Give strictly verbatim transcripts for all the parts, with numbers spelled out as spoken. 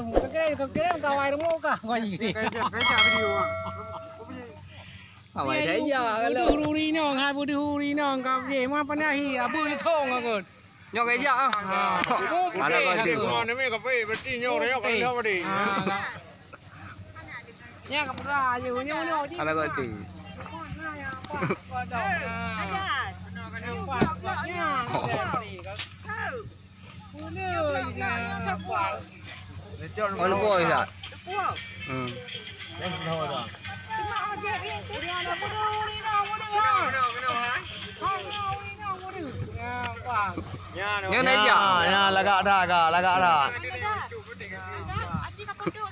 Kira-kira kawai rumoh kah? Kau ni. Kerja, kerja video. Awai dah iya kalau. Huri nong, hai budu huri nong kau je. Mau pandai hi, abu ni thong aku. Nyok kerja ah. Ada kau tu. Mana ni kau pergi? Berarti nyok rayok kau dah berarti. Nya ka peugah ayu nyoe nyoe. Ada kau tu. Oh, leupah ya. Hmm. Nyoe naik jak. Ya, lagak dah, lagak dah.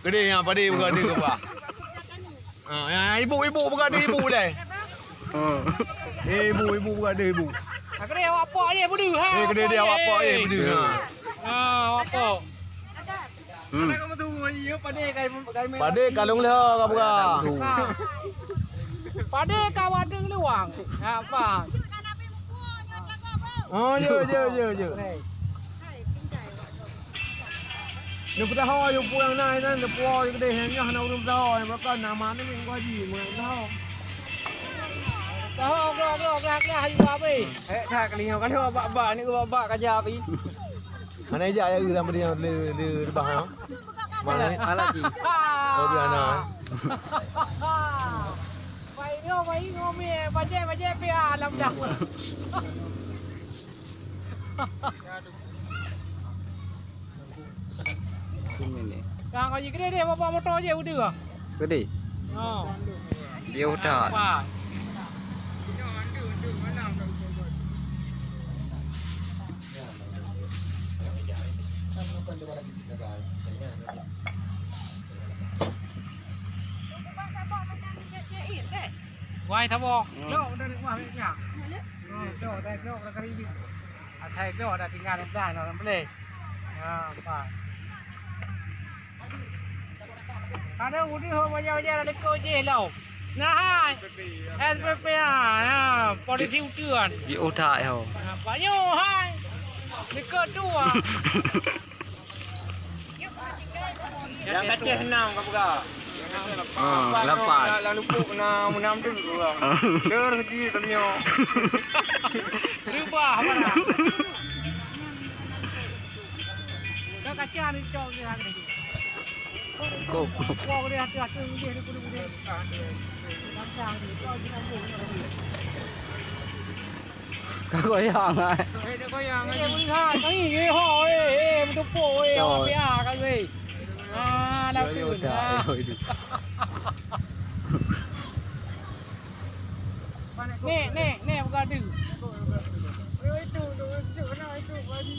Gede nya padi buka dia ke apa? Ha, ya, ibu, ibu buka dia ibu deh. Hmm. Eh, ibu, ibu buka dia ibu. Kena awak pak je budu ha. Eh, kena dia awak pak je budu ha. Ha, awak pak. Hmm. Padi kalung leuha ka buka. Padi ka wadeng luang. Apa? Oh, ya, ya, ya, ya. Neupeutaho yue peue nyang na inan, neupuwoe yue keudeh nyang nyoe hana ureueng peutaho, nyang beurakon na ma neumiet ngon haji meungon peutaho. Taho, glah, glah, glah, glah, hayu abéh. Eh, that kali nyoe kan bak-bak ni bak-bak ka jak pi. Hana ijak ya ureueng sampai dia le le rebah nyoe. Mana ni? Alah ji. Oh, biar na. Pai nyoe, pai nyoe mi, bajèe, bajèe pia alam dah. Kang kau jih gede deh bawa motor je udah. Gede. Oh. Dia udah. Apa? Wai saboh. Hmm. Lok dari kuah ni ya. Hmm, lok dari lok dari kari ni. Asai lok dah tinggal dah dalam beli. Ha, apa? Ada udah ho banyak-banyak ada ko je lo. Nah, hai. S P P ah, ha, polisi utuan. Di otak yo. Apa yo hai? Dekat dua. Nyang ka teuh enam ka peugah. Ah, lapan. Lam lupuk na meunam tu peugah. Le rezeki tanyoe. Rubah mana? Ka kaca ni cok ni hari ni. Kok. Kok dia tu tu ni dia tu dia. Belakang ni kau jangan. Ka goyang, ai. Eh, dia goyang, eh, ai. Boleh ha, kami, eh, ho, eh, eh, beuteupeue, eh, awak pia, ka, eh. Ah, dah tu, dah. Nek, nek, nek, beugadu. Eh, itu, itu, itu, kena itu, bagi.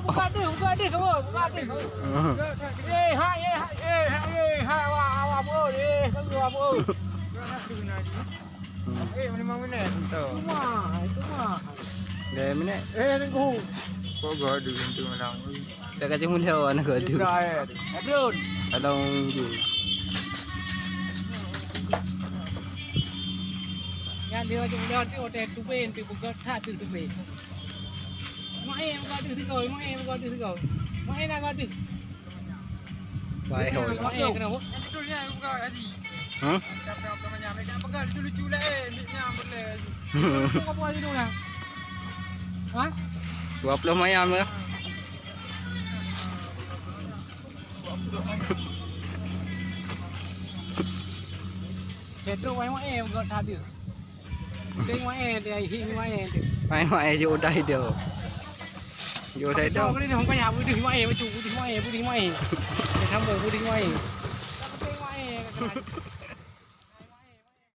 Buka deh, buka deh, kawan, buka deh. Eh, hai, eh, hai, eh, hai, eh, hai, awak, awak, bro, eh, kawan, awak, bro. Hmm. Eh, lima minit. Cuma, cuma. Dua minit. Eh, nunggu. Kok gak ada pintu malam? Dah kacang mulia anak gak tu. Dah, eh. Belum. Kalau nunggu. Nyan dia macam mulia tu, hotel tu pun, tu buka satu tu pun. Mai buka tu, tiga, mai buka tu, tiga. Mai nak buka tu. Baik, ho. Yang betul ni, buka haji. Hah? Tapi apa namanya? Mereka pegang lucu-lucu lah, eh. Ni yang boleh. Apa, apa, apa, apa, apa? Hah? Dua puluh mayam ke? Cedok wai-wai, eh, buka tak ada. Teng wae, dia hi wae tu. Wae, wae, jok dai tu. Jok dai tu. Kau ni hong kaya, budih wae, betul, budih wae, budih wae. Dia sambung, budih wae. Teng wae, kata.